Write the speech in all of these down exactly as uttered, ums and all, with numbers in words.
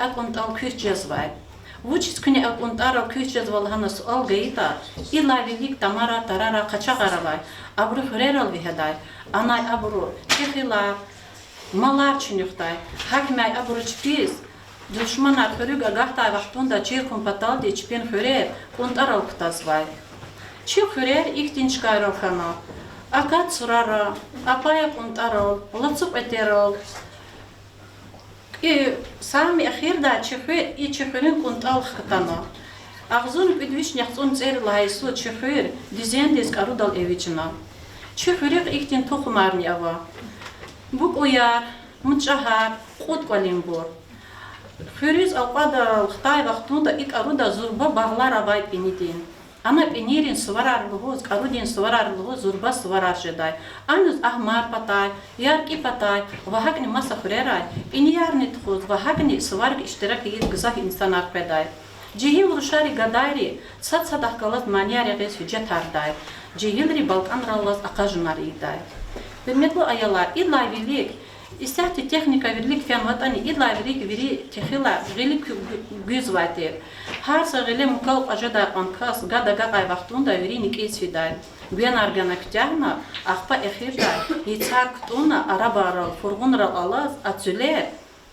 А кӀунтӀал куьч жезвай? Вучиз куьне а кӀунтӀарал куьч жезва лагьана суал гайитӀа, идалай вилик тамара, тарара, къачагъар авай, абуру хуьрерал вегьедай, анай абуру техилар, малар чуьнуьхдай. Гьакимай абуру чпиз душманар хуьруьг агакьдай вахтунда чир хьун паталди чпин хуьрер кӀунтӀарал кутазвай. Чи хуьрер ихьтин чкайрал хьана: акат сурара, апая кӀунтӀарал, лацу кьветерал, кӀи, сами эхирдай чи хуьр и чи хуьруьн кӀунтӀал хкатана. Агъзурни кӀуьд вишни яхцӀурни цӀерид лагьай йисуз чи хуьр дуьзендиз кӀарудал эвичӀна. Чи хуьруьхъ ихьтин тухумарни ава: букӀуяр, мучӀагьар, кьуд кӀвалинбур. Хуьруьз акъвадал хтай вахтунда и кӀаруда зурба багълар авай пӀинидин. Ана пӀинийрин суварар лугьуз, кӀарудин суварар лугьуз зурба суварар жедай. Аниз агьмар патай, яркӀи патай ва гьакӀни маса хуьрерай пӀиниярни тухуз ва гьакӀни суварик иштирак ийиз гзаф инсанар къведай. Жегьил рушари гадайри сад-садахъ галаз манияр ягъиз гьуьжетардай. Жегьилри балкӀанрал алаз акъажунар ийидай. Гьуьрметлу аялар, идалай вилик исятда техника вирлик фенватӀани, идалай вилик вири техилар гъилик гуьзвай тир. Гьар са гъиле мукал кьважедай кьван кас гад агакьай вахтунда вири никӀиз фидай. Гвенар гана куьтягьна, ахпа эхирдай яцар кутӀунна, арабайрал, фургъунрал алаз а цуьлер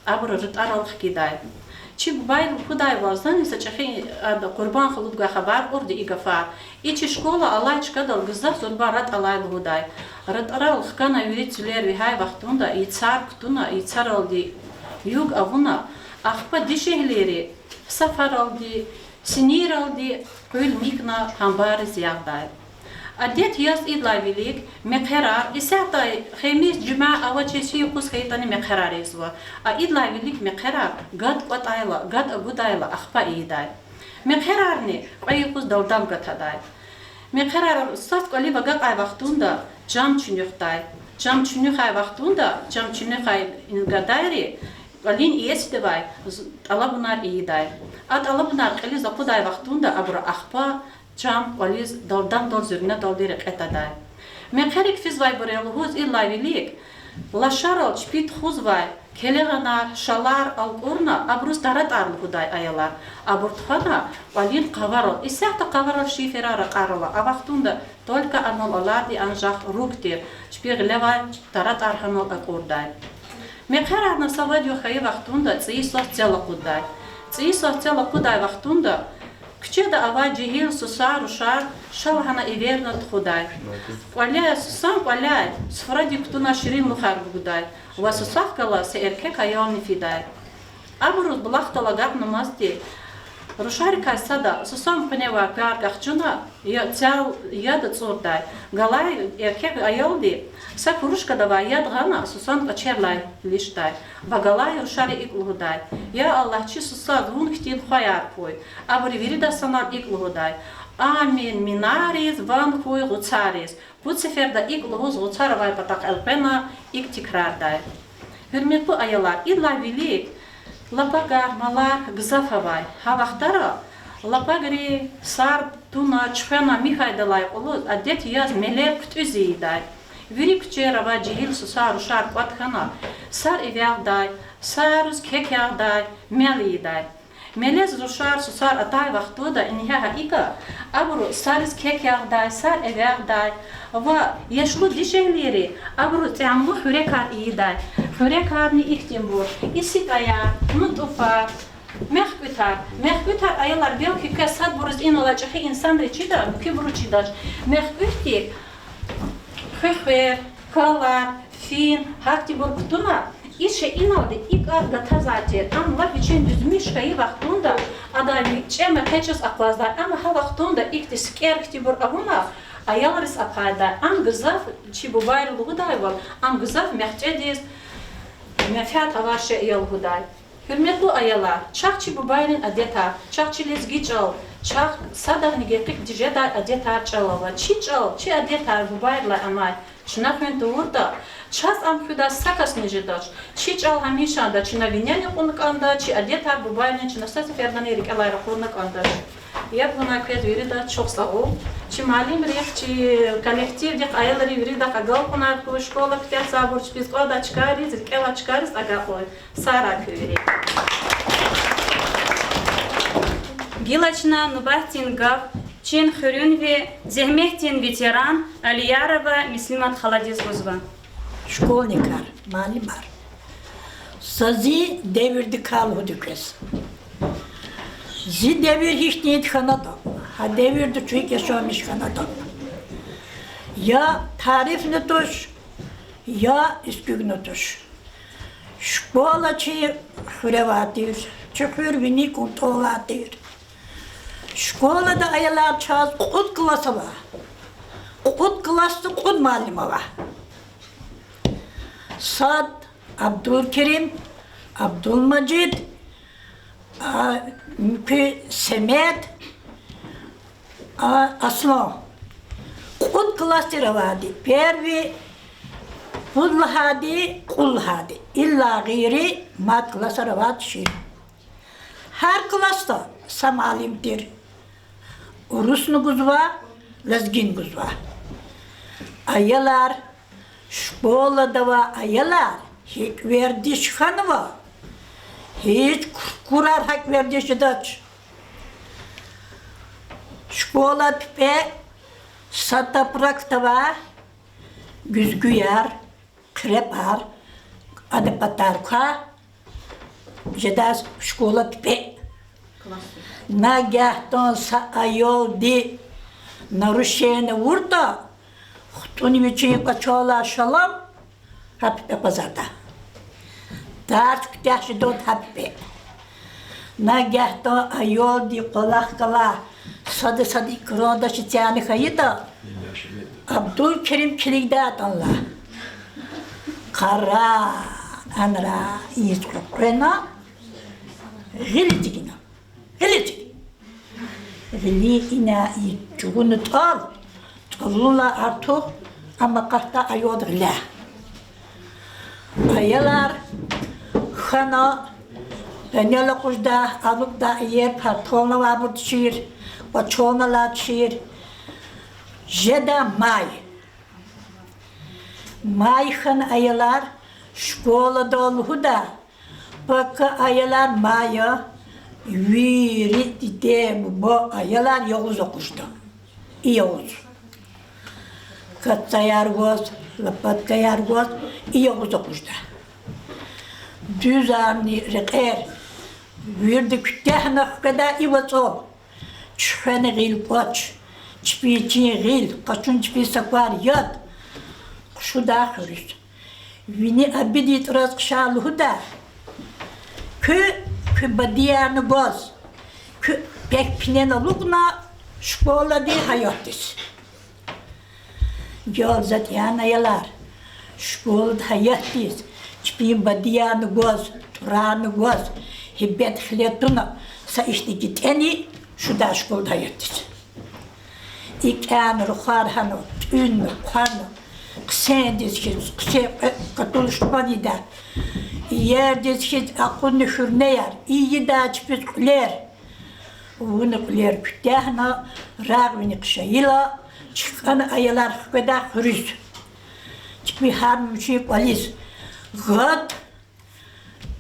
абуру рутӀарал хкидай. Чи бубайри лугьудай ваз, зани са чӀехи ада Къурбан халудгай хабар кьурди и гафар. И чи школа алай чкадал гзаф зурба ратӀ алай лугьудай. РатӀрал хкана вири цуьлер вегьай вахтунда яцар кутӀуна, яцаралди юг авуна, ахпа дишегьлийри сафаралди, синийралди къуьл михьна, гьамбарриз ягъдай. Адет яз идалай вилик мехъерар, исятда хемис, жуьмя авачиз, чи юкъуз хьайитӀани мехъерар ийизва. А идалай вилик мехъерар гад кӀватӀайла, гад агудайла ахпа ийидай. Мехъерарни кьве юкъуз далдам гатадай. Мехъерар сад кӀвалив агакьай вахтунда чам чуьнуьхдай. Чам чуьнуьхай вахтунда, чам чуьнуьхай гадайри кӀвалин иесидивай тӀалабунар ийидай. А тӀалабунар кьилиз акъудай вахтунда абуру ахпа чам кӀвализ далдамдал, зуьрнедалди рекье тадай. Мехъерик физвайбур я лугьуз идалай вилик лашарал чпи тухузвай келегъанар, шалар алкӀурна, абуруз таратӀар лугьудай аялар. Абур тухвана кӀвалин къаварал, исятда къаварал шиферар ракьарал ава, а вахтунда только анал алайди анжах руг тир, чпи гъилевай таратӀар гьанал акӀурдай. Мехъерарна са вад югъ хьайи вахтунда цӀийи свас цел акъуддай. ЦӀийи свас цел акъудай вахтунда куьчеда авай жегьил сусар, рушар ша лагьана эверна тухудай. КӀваляй, сусан кӀваляй суфрадик кутуна шириналухар гудай ва сусахъ галаз са эркек аялни фидай. Абуруз булахдал агакьнамазди рушарикай сада сусан къуьневай квар къахчуна, я-, цел яд ацӀурдай. Галай эркек аялди са кружкадавай яд гъана сусан кӀвачерилай илисдай. Ва галай рушари икӀ лугьудай: Я Аллагь, чи сусаз вун хьтин хваяр хьуй. Абуру вирида санал икӀ лугьудай: Амин, минариз, ван хьуй гъуцариз. Пуд сеферда икӀ лугьуз гъуцар авай патахъ элкъвена икӀ тикрардай. Гьуьрметлу аялар, идалай вилик лапагар, малар гзаф авай. Гьа вахтара лапагри сар туна, чуьхвена михьайдалай кьулухъ адет яз мелер хъуьтӀуьз ийидай. Вири куьчеяр авай жегьил сусар, рушар кӀватӀ хьана, сар эвягъдай, сариз кек ягъдай, мел ийидай. Мелез рушар, сусар атай вахтунда ингье гьа икӀа абуру сариз кек ягъдай, сар эвягъдай ва яшлу дишегьлийри абуру тӀямлу хуьрекар ийидай. Хуьрекарни ихьтинбур: исикӀаяр, нутӀуфар, мехкӀуьтар. МехкӀуьтар, аялар, белки квез садбуруз инал алай чӀехи инсанриз чида, муькуьбуруз чидач. МехкӀуьтдик хуьхвер, калар, фин, гьахьтинбур кутуна, ише иналди икӀ гатазвай тир. Ам лап вичин дуьзмиш хьайи вахтунда адан мекьчӀем экъечӀиз акъваздай. Амма гьа вахтунда ихьтин сикӀер хьтинбур авуна, аялриз ахъайдай. Ам гзаф, чи бубайри лугьудайвал, ам гзаф мекьчӀедиз менфят авай шей я лугьудай. Гьуьрметлу аялар, чахъ чи бубайрин адетар, чахъ чи лезги чӀал, чахъ садавни гекъигди жедай адетар, чӀал ава. Чи чӀал, чи адетар бубайрилай амай чна хуьн тавуртӀа, чаз ам хуьдай са касни жедач. Чи чӀал гьамишанда чна винел кьуна кӀанда, чи адетар бубайрин чна са сефердани рикӀелай ракъурна кӀандач. Яб гунай квез виридаз чухсагъул. Чи муаллимрихъ, чи коллективдихъ, аялрин виридахъ агалкьунар хьуй, школа куьтягьзавайбур чпиз кӀандай чкайриз, рикӀелай чкайриз агакьуй. Сагърай куьн вири. Гила чна нубатдин гаф чи хуьруьнви зегьметдин ветеран Алиярова Муслимат халадиз гузва. Школьникар, муаллимар. Са зи девирдикай лугьуди квез. Зи девир гьихьтинди хьанатӀа, гьа девирда чун яшамиш хьанатӀа. Я тарифна туш, я эцигна туш. Школа чи хуьре авай тир, чи хуьр вини КӀунтӀуьлай тир. Школада, аялар, чаз кьуд класс ава. Кьуд классда кьуд муаллим ава. Сад Абдулкерим, Абдулмажид, а, муькуь Семед, а, Аслан. Кьуд класс тир авайди: первый, пуд лагьайди, кьуд лагьайди. Илла гъейри мад классар авайди шиир. Гьар классда са муаллим тир. Урусни гузва, лезгини гузва. Аялар, школада авай аялар, гьикӀ вердиш хьанва, гьич куркурар гьакӀ вердиш жедач. Школа пипӀе са тапракда авай гуьзгуьяр, хърепар, адан патар квай жедай школа пипӀе. Нагагьдан са аялди нарушение авуртӀа, хтӀунни вичин кӀвачелай шалам гьа пипӀе акъвазарда. Тарс куьтягь жедайди гьа пипӀе. Нагагьдан аялди кӀвалах галай сада-садан экрандач эцигна хьайитӀа, Абдулкерим килигдайтӀа, къарагъна ийиз къекъвена, гъил эцигна. Гъил эциг. Гъилин ина и чӀугуна тӀал, тӀалунилай артух ам акъатда аялдин гъиляй. Аялар хьана, пенал акъужда, алукӀда иер партални авайбур тушир, кӀвачелни алай тушир. Жеда май. Май хьана, аялар, школадал лугьуда: пака, аялар, май я, вири диде-буба, аялар, ягъуз акъужда. И ягъуз. Кацаяр гваз, лопаткаяр гваз, и ягъуз акъужда. Дуьзарни рекьер вирида куьтягьна хкведа и вацӀал. Чуьхвена гъил кӀвач, чпин чин гъил, къачуна чпин са квар яд, къушуда хуьруьз. Вини обед ийитӀа, раз хъша лугьуда: куь, куь бадиярни гваз, куь пек-пинени алукӀна школадин гьаятдиз. Гел затӀ яна, аялар, школадин гьаятдиз, чпин бадиярни гваз, тӀварарни гваз, гьибет-хилет туна, са ихьтин гитӀени шуда школадин гьаятдиз. ИкӀяна рухвар гьана, тӀуьнна, хъвана, хъсендиз хьиз, хъсен кьве катул шуман ийида, иердиз хьиз акъудна гьуьрнеяр, ийида чпиз кьуьлер. Вун кьуьлер куьтягьна, рагъ вини хъша ийила, чкӀана, аялар, хкведа хуьруьз. Чпи гьар вичин кӀвализ. Гад,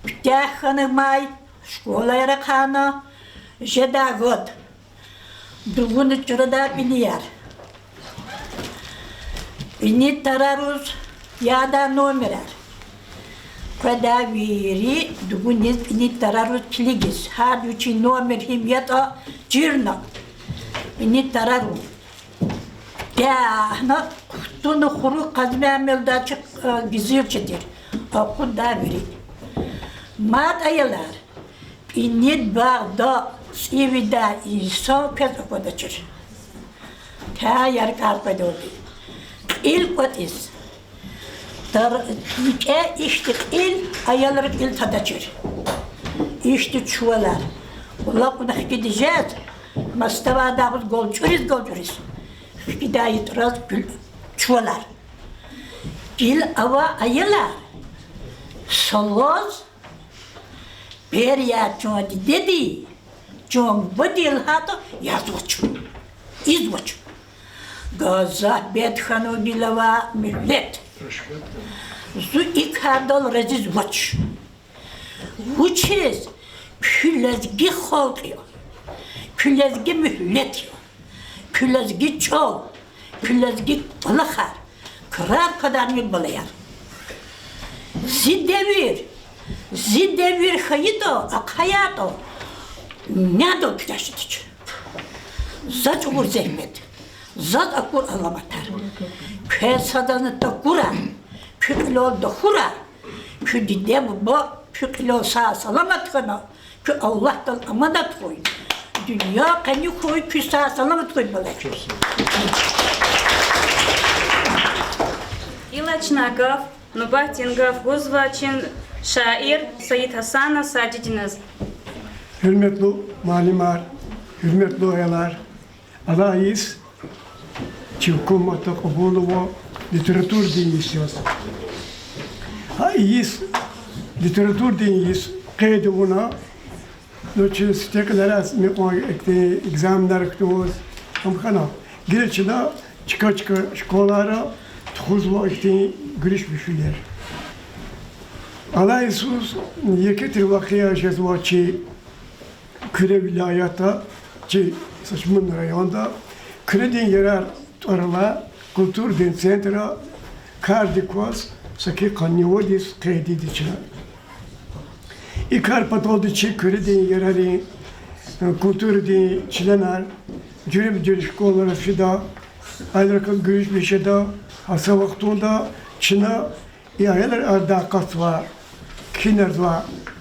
куьтягь хьана май, школаяр ахъайна, жеда гад. Дугуна чурада пӀинияр. ПӀини тараруз яда номерар. Къведа вири дугуниз пӀини тараруз килигиз, гьарда вичин номер гьим ятӀа чирна. ПӀини тарарун. Дагъна хтӀунна хурук къазмямилда чи, э, гзифчидир. Акъудда вири. Мад, аялар, пӀинид багъда цӀивидай инсан квез аквадачир. Та яркӀар къведалди. Кьил кӀватӀиз. Тар-, никӀе ихьтин кьил, аялри кьил тадачир. Ихьтин чувалар. Кьулакьна хкиди жез, мастава дагъуз галчӀуриз-галчӀуриз хкидай ятӀраз кьил, чувалар. Кьил ава, аялар. Салаз, бер я чун дидеди, чун бубади лагьайтӀа, язвач. Ийизвач. Газа бед хьанва гила ва миллет. Зун и кардал разизвач. Вучиз? Куь лезги халкь я. Куь лезги муьгьлет я. Куь лезги чӀал, куь лезги кӀвалахар, крар квадармир, балаяр. Зи девир, зи девир хьайитӀа, ахъаяйтӀа, нядал куьтягь жедач. Заз чӀугур зегьмет, заз акур аламатар. Квез садазни такурай, куь кьилел тахьурай, куь диде-буба куь кьилел сагъ-саламат хьана, куь Аллагьдал аманат хьуй. Дуьнья къени хьуй, куьн сагъ-саламат хьуй, бала. Гила чна гаф, нубатдин гаф гузва чи шаир Саид Гьасанов Сажидиназ. Гьуьрметлу муаллимар, гьуьрметлу аялар, алай йис чи гьукуматда кьабул авай литературадин йис яз. Гьа и йис, литературадин йис къейд авуна, ну, чи сифте кьилераз мекьван ихьтин экзаменар кутуз, ам хьана. Гила чна чка-чка школайра тухузва ихьтин гуьруьш-бушуьлер. Алай йисуз еке тир вакъиа жезва чи Куьре вилаятда, чи Сачман районда, Куьредин ярар тӀвар алай культурадин центра кардик кваз саки къанни вад йис къейд ийида чна. И кар паталди чи Куьредин ярарин, э, культурадин членар жуьреба-жуьре школайра фида, аялрикай гуьруьш-беш жеда, гьа са вахтунда чна и аялрин арадай акъатзавай, кхьинарзавай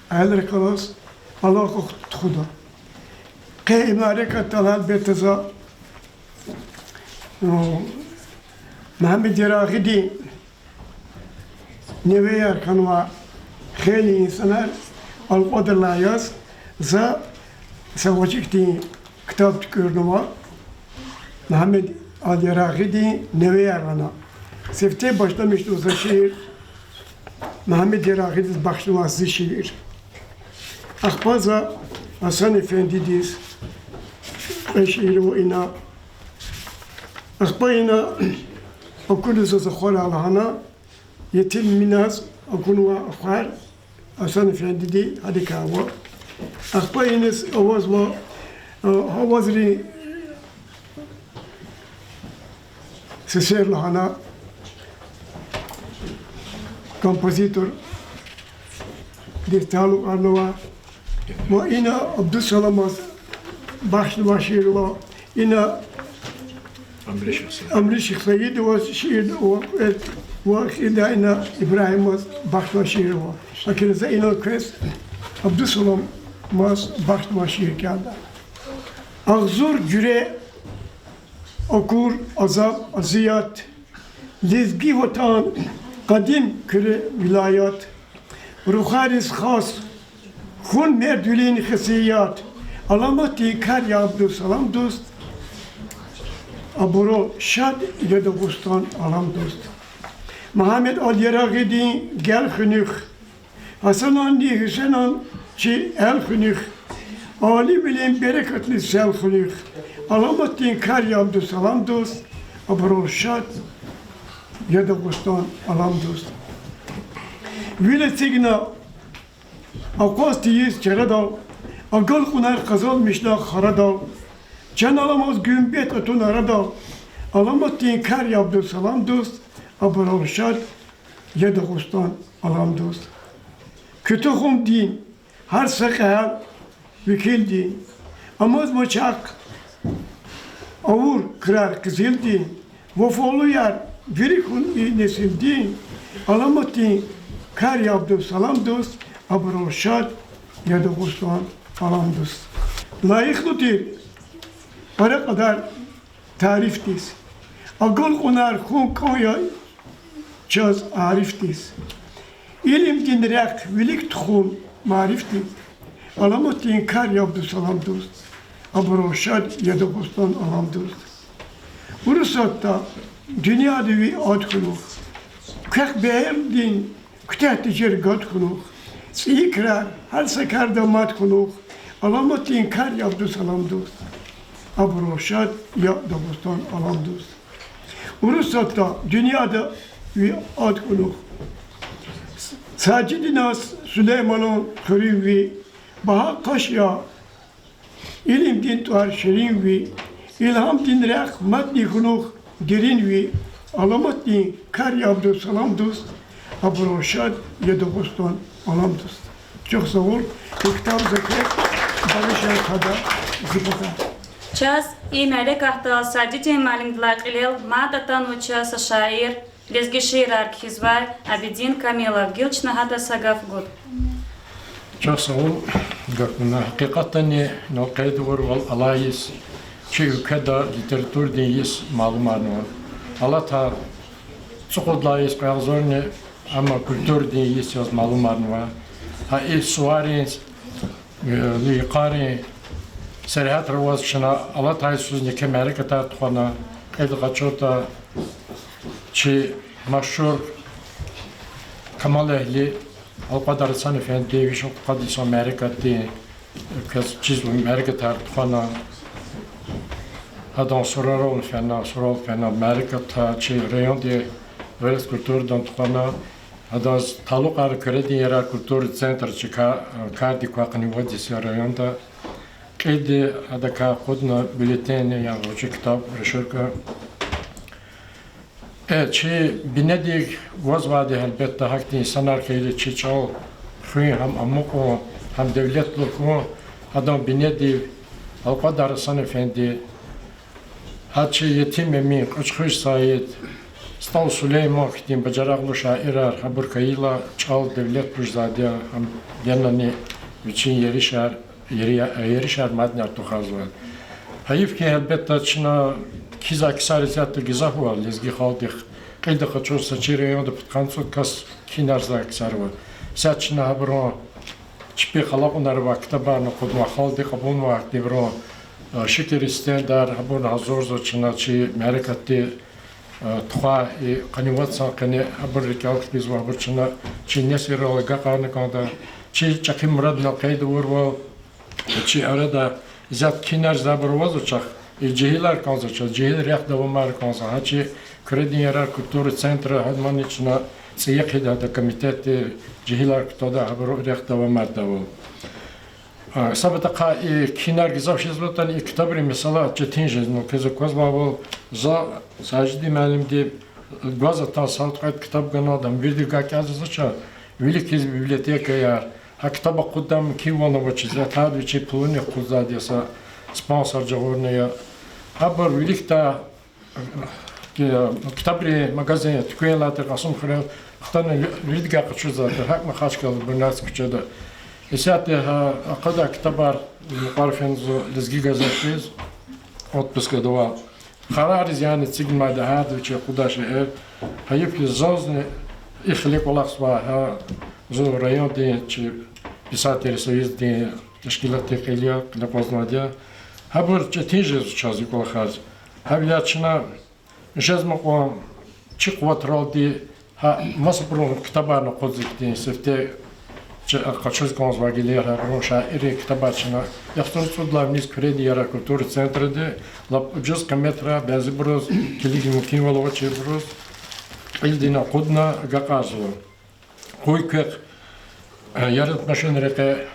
аялрихъ галаз алакъа тухуда. Къе и мярекатдал гьелбетда за, ну, Мугьаммед Ярагъидин невеяр хьанвай хейлин инсанар элкъведралди яз, за са вацӀикдин ктаб туькӀуьрнава, Мугьаммед ал-Ярагъидин невеяр лагьана. Сифте башламишзава за шиир, Мугьаммед Ярагъидиз бахшнавай зи шиир. Ахпа за Гьасан эфендидиз кьве шиир ава ина. Ахпа ина акуна заз ахварай лагьана, Етим Миназ акунва ахвар, Гьасан эфендиди гьадакай ава. Ахпа иниз авазва, а, авазрин сесер лагьана, композитордиз талукьарнава. Ва ина Абдусаламаз бахшнавай шиир ава. Ина Амриших Саидоваз шиир ава, ва ида ина Ибрагьимаз бахшнавай шиир ава. Гьакӏ за ина квез Абдусаламаз бахшнавай шиир кӏелда. Агъзур жуьре акур азаб-азият, лезги ватан, къадим Куьре вилаят, рухариз хас хьун мердвилин хесият, аламатдин кар я Абдусалам дуст, абурал шад я Дагъустан, алам дуст. Мугьаммед ал-Ярагъидин гел хуьнуьх, Гьасананни Гьуьсейнан чи эл хуьнуьх, алимвилин берекатни сел хуьнуьх, аламатдин кар я Абдусалам дуст, абурал шад я Дагъустан, алам дуст. Вил эцигна акъваз тийиз чарадал, агалкьунар къазанмишна харадал, чан аламаз гуьмбет атун арадал, аламатдин кар я Абдусалам дуст, абурал шад я Дагъустан, алам дуст. Куь тухумдин гьар са кьегьал векилди, амазма чахъ авур крар къизилди, вафалуяр вири хьун и несилдин, аламатдин кар я Абдусалам дуст, абурал шад я Дагъустан, алам дуст. Лайихлу тир пара кьадар тарифдиз, агалкьунар хьун кӀан я чаз арифдиз. Илимдин рехъ вилик тухун марифдиз, аламатдин кар я Абдусалам дуст, абурал шад я Дагъустан, алам дуст. Урусатда дуьньяда ви ад хьунухь, квехъ бегьердин куьтягь тежер гад хьунухь, цӀийи крар гьар са карда мад хьунухь, аламатдин кар я Абдусалам дуст, абурал шад я Дагъустан, алам дуст. Урусатда дуьньяда ви ад хьунухь, Сажидиназ Сулейманан хуьруьн ви, багьа къаш я Илимдин тӀвар ширин ви, илгьамдин рехъ мадни хьунухь дерин ви, аламатдин кар я Абдусаламдиз, абурун шад я Дагъустан аламдиз. Чухсагъул, и ктаб за квез багъишай кьада зи патан. Чаз и мярекатдал Сажидин муаллимдилай кьилел мад атанва чаз са шаир, лезги шиирар кхьизвай Абидин Камилов. Гила чна гьадаз са гаф гуда. Чухсагъул, гафуна. Гьакъикъатдани, инал къейд авурвал, алай йис чи уьлкведа литературадин йис малумарнава. Алатай цӀукьуд лагьай йис кьве агъзурни, амма культурадин йис яз малумарнава. Гьа и суварин, э, йикъарин сергьятра аваз чна алатай йисуз еке мярекатар тухвана, кьилди къачуртӀа, чи машгьур камалэгьли Алкьвадар Гьасан эфенди вичин къад йисан мярекатдин, квез чизва, мярекатар тухвана, гьадан сурарал фена, сурал фена мярекатар чи райондин вирес культурадан тухвана, гьадаз талукьарна Куьредин ярар культура центр чи ка-, кардик квай Къанни Вад йис я районда. Кьилди гьадакай акъудна бюллетенни, яни гъвечӀи ктаб, брошюрка. Э, чи бинедив гвазвайди, гьелбетда, гьахьтин инсанар хьайила чи чӀал хуьн, гьам амукьун, гьам девлетлу хьун, гьадан бинедив Алкьвадар Гьасан эфенди, гьа чи Етим Эмин, Кьуьчхуьр Саид, СтӀал Сулейман хьтин бажарагълу шаирар, гьабур хьайила чӀал девлетлу жезвайди я, гьам генани вичин еришар, ери-, еришар мадни артухарзава. Гьайиф хьи, гьелбетда, чна кхьизвай ксар исятда гзаф ава лезги халкьдихъ. Кьилди къачуртӀа, са чи районда пудкъанни цӀуд кас кхьинарзавай ксар ава. Исятда чна гьабурун чпи къалакьунар авай ктабарни акъуднава, халкьди кьабулнавай гьахьтинбурун, э, шикир-истендар, гьабурни гьазурзава чна чи мярекатдин тухвай, и Къанни Вад йисан къене гьабур рикӀел хкизва, гьабур чна чи несилрал агакьарна кӀанда. Чи чӀехи мурадни, къейд авурвал, чи арада исятда кхьинарзавайбур авазва чахъ, и жегьилар кӀанзава чаз, жегьил рехъ давамар кӀанзава. Гьа чи Куьредин ярар культура центра, гьамани чна цӀийи хъийида гьада комитетди, жегьилар кутада, гьабуру рехъ давамардайвал. А, са патахъай и кхьинар гзаф жезватӀани, и ктабрин месэла четин жезва, ну, квез аквазвайвал, за Сажидин муаллимди гваз атана сад-кьвед ктаб гана, ам вирида агакьарзавач, вилик хьиз библиотекаяр, гьа ктаб акъуддай мумкинвални авачиз, гьатта вичи пулунихъ акъудзавайди я, са спонсор жагъурна я. Гьабур виликдай ктабрин магазин, туьквенлай тир Кьасумхуьрел хтана, виридавай къачузвайди тир, гьакӀ Махачкъалада, Буйнакск куьчеда. Исятда гьа акъадай ктабар мукьвара фена зун Лезги газетдиз, отпуск авурвал. Къарагъариз яни эцигнавайди я гьарда вичи акъудай шейэр. Гьайиф хьи, зазни и хиле кӀвалахзавай гьа зун райондин чи писателрин союздин тешкилатдин кьил я, кьиле акъвазнавайди я. Гьабур четин жезва чаз и кӀвалахар. Гьавиляй чна жезмай кьван чи къуватралди гьа масабурун ктабарни акъудиз хьтин сифте чи къачуз кӀанзавай гъилер, гьабурун шаиррин ктабар чна яхцӀур цӀуд лагьай виниз Куьредин ярар культура центради лап ужуз къиметрай, бязибуруз, килигин мумкинвал авачирбуруз кьилдини акъудна, агакьарзава. Къуй квехъ, э, яратмишунрин рекье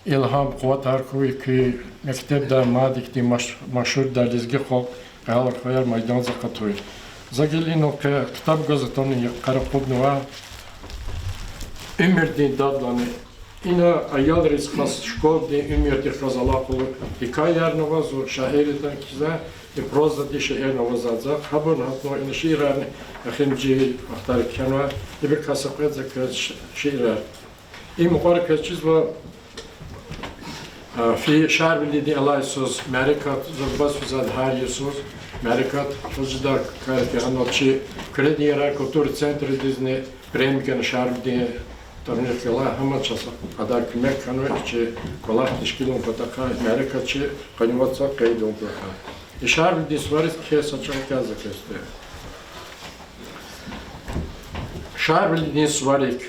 илгьам, къуватар хьуй, куь мектебдай мад ихьтин маш-, машгьурдай лезги халкь, кьегьал рухваяр майдандиз акъатуй. За гила инал къе ктаб гваз атана йикъара акъуднава. Уьмуьрдин дад лагьана. Ина аялриз хас школадин уьмуьрдихъ галаз алакъалу гьикаярни ава, зун шаиррикай кхьизвай, и прозадин шейэрни ава заз. Гьабурни гьатнава, ина шиирарни эхиримжи вахтара кхьенва, ибурукай са кьвед за квез ш-, шиирар. И мукьвара квез чизва, а, фи Шарвилидин алай йисуз мярекат, зурба физвайди гьар йисуз мярекат, чаз жедай кар хьи, гьанал чи Куьредин ярар культура центрдизни премия гана Шарвилидин турнирдихъ галай, гьам чаз кьадар куьмек хьанва чи кӀвалах тешкилун патахъай, мярекат чи Къанни Вад йисуз къейдун патахъай. И Шарвилидин сувариз кхьей са чӀал кӀанзава за квез. Шарвилидин суварик.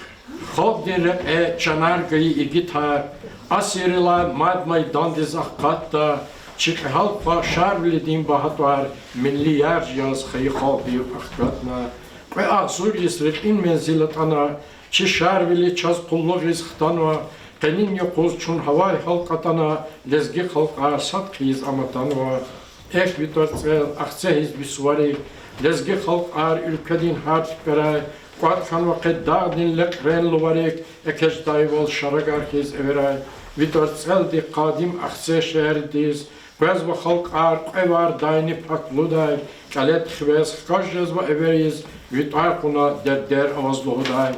Халкьдин рекье чанар гайи игитар асиррилай мад майдандиз акъатда, чи кьегьал хва Шарвилидин багьа тӀвар милли ярж яз хайи халкьдив ахгатна. Кьве агъзур йис рекьин мензил атӀана, чи Шарвили чаз къуллугъиз хтанва, Къенин юкъуз чун гьавай халкь атана, лезги халкьар сад хъийиз ам атанва. Эхь, ви тӀварцӀел, ахцегьиз ви суварик, лезги халкьар уьлкведин гьар туькӀварай, кӀватӀ хьанва къе дагъдин лекьрен луварик, экечӀдайвал шарагар хьиз эверай. Ви тӀварцӀелди къадим Ахцегь шегьердиз къвезва халкьар кьве вардайни пак лугьудай, кӀалет хивез хкаж жезва эвериз, ви тӀвар кьуна дердер аваз лугьудай.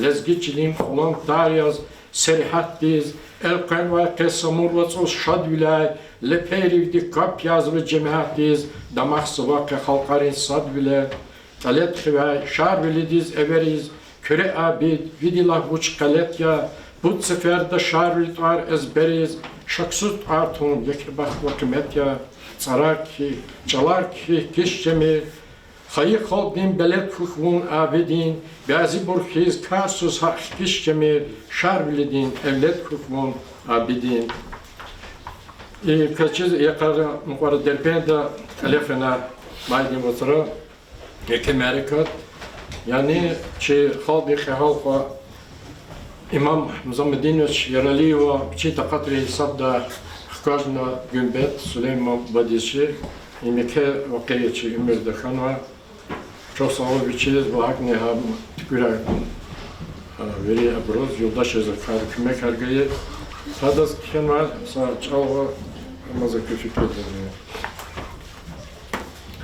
Лезги чилин къулан тар яз сергьятдиз, элкъвенвай къе Самур вацӀуз шадвиляй, лепейривди кап язава жемятдиз, дамахзава къе халкьарин садвиле. КӀалет хивяй Шарвилидиз эвериз, Куьре Абид, видилай вуч къелет я, пуд сеферда Шарвили тӀвар эзбериз, шаксуз тӀвар тун еке бахт ва къимет я. ЦӀарар кхьихь, чӀалар кхьихь, киш жемир, хайи халкьдин белед хьухь вун, Абидин, бязибур хьиз карсуз гьакӀ хкиш жемир, Шарвилидин эвлед хьухь вун, Абидин. И квез чиз, йикъара мукьвара Дербентда кьиле фена майдин вацра еке мярекат, яни чи халкьдин кьегьал хва Имам Музамединович Яралиева вичин такьатрин гьисабда хкажна гуьмбет Сулейман бадиз чи. Им еке вакъиа чи уьмуьрда хьанва. Чухсагъул вичиз ва гьакӀни гьам туькӀуьрай, а, вири абуруз, юлдашриз, кар, куьмекар гайи. Гьадаз кхьенвай са чӀал ва амаза куь фикирдани.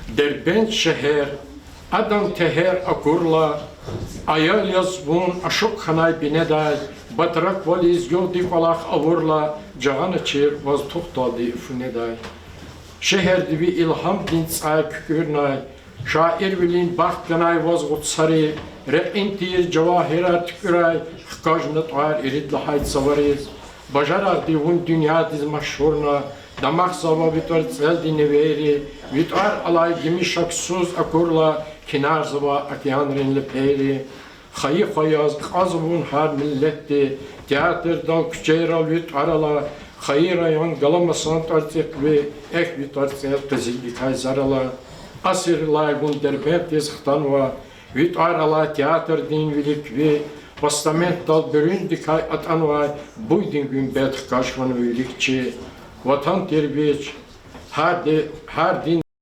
Дербент шегьер, адан тегьер акурла, аял яз вун ашукь хьанай бинедай, батраквализ югъди кӀвалах авурла, жагъаначир ваз тухдалди фу недай. Шегьерди ви илгьамдин цӀай куькӀуьрнай, шаирвилин бахт ганай ваз гъуцари, рекьин тийир жавагьирар туькӀуьрай, хкажна тӀвар ирид лагьай цавариз. Бажарагъди вун дуьньядиз машгьурна, дамахзава ви тӀварцӀелди невейри, ви тӀвар алай гими шаксуз акурла, кинарзава океанрин лепейри. Хайи хва яз кьазва вун гьар миллетди, театрдал, куьчейрал ви тӀвар ала, хайи район Галамасан тӀварцӀихъ ви, эхь, ви тӀварцӀел къизилдикай зарала. Асиррилай вун Дербентдиз хтанва, ви тӀвар алай театрдин вилик ви, постаментдал буьруьндикай атӀанвай буйдин гуьмбет хкаж хьанва вилик чи. Ватан тир вич, гьар ди-, гьар дин